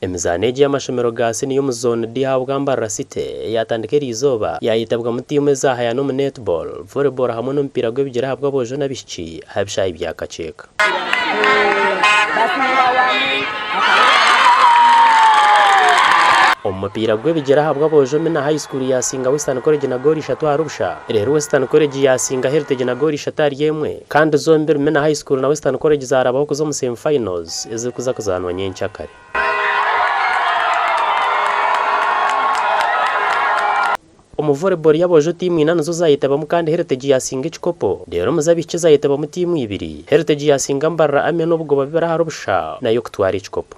Emizaano egi ey'amashomero ga siniya omu Zone D ahabwa Mbarara City eyatandika eriizooba yayetabwamu tiimu ezahayana omu netball, volleyball hamwe n'omupiira gw'ebigyere ahabw'aboojo n'abaishiki aha bishaayi bya Kakyeka. Omu mupiira gw'ebigyere ahabw'aboojo Mina High School yaasinga Western College na goolo ishatu ahari busha, reero Western College yaasinga Heritage na goolo ishatu ahari emwe. Kandi zombi Mina High School na Western College zaarabaho kuza omu semi finals ezirikuza kuzaanwa nyenkyakare. Omu volleyball y'aboojo tiimu ina nizo zaayetabamu kandi Heritage yaasinga ekikopo. Reero omu z'abaishiki zaayetabamu tiimu ibiri, Heritage yaasinga Mbarara Army n'obugoba bibiri ahari busha nayo kutwara ekikopo.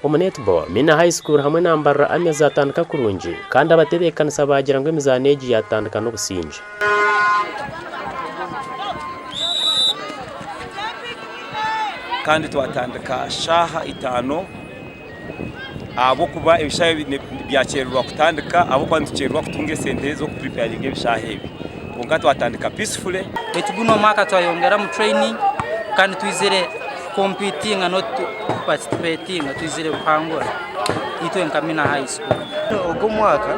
Omu netball, Mina High School hamwe na Mbarara Army zaatandika kurungi kandi abatebeekanisa baagira ngu emizaano egi yaatandika n'obusingye. Kandi twatandika shaaha itaano ahabw'okuba ebishaayi byakyererwa kutandika ahabw'okuba nitukyererwa kutunga esente z'okupuripeyaringa ebishaayi ebi. Kwonka twatandika peacefully. Baitu gunu omwaka twayongeramu training kandi twizire competinga not participatinga twizire kuhangura itwe nka Mina High School. Ogu omwaka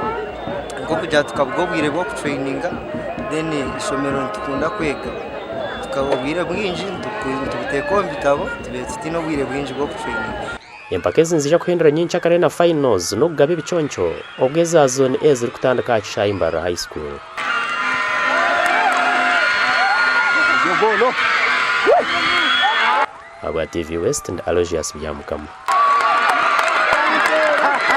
nk'okugira tukabuga obwire bw'okutureyininga then ishomero nitukunda kwega tukaba obwire bwingi nitubuteeka omu bitabo tubaire tutaine obwire bwingi bw'okutureyininga. Empaka ezi niziija kuhendera nyenkyakare na finals n'okugaba ebiconco obwo eza Zone A zirikutandika aha kishaayi Mbarara High School. Ahabwa TV West ndi Aloysius Byamukama.